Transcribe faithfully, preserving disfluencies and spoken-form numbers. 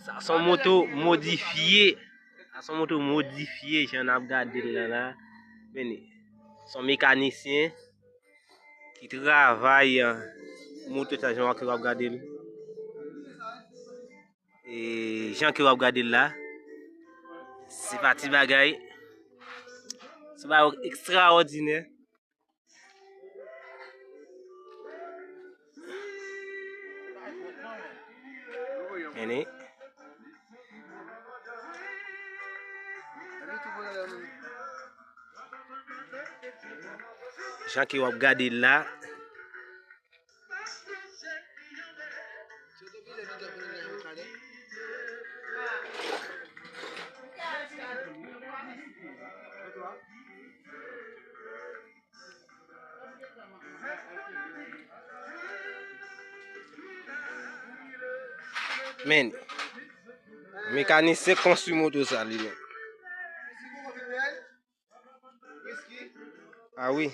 Sa se yon moto modifye. Sa se yon moto modifye, jan n ap gade l la la. Men, se yon mekanisyen ki travay, eh, moto sa, jan ke w ap gade l. E jan ke w ap gade l la, se pa ti bagay. Se yon bagay ekstraòdinè. Men, jan ke w ap gade l la. Men, mekanisyen konstwi moto sa li menm. Ah wi.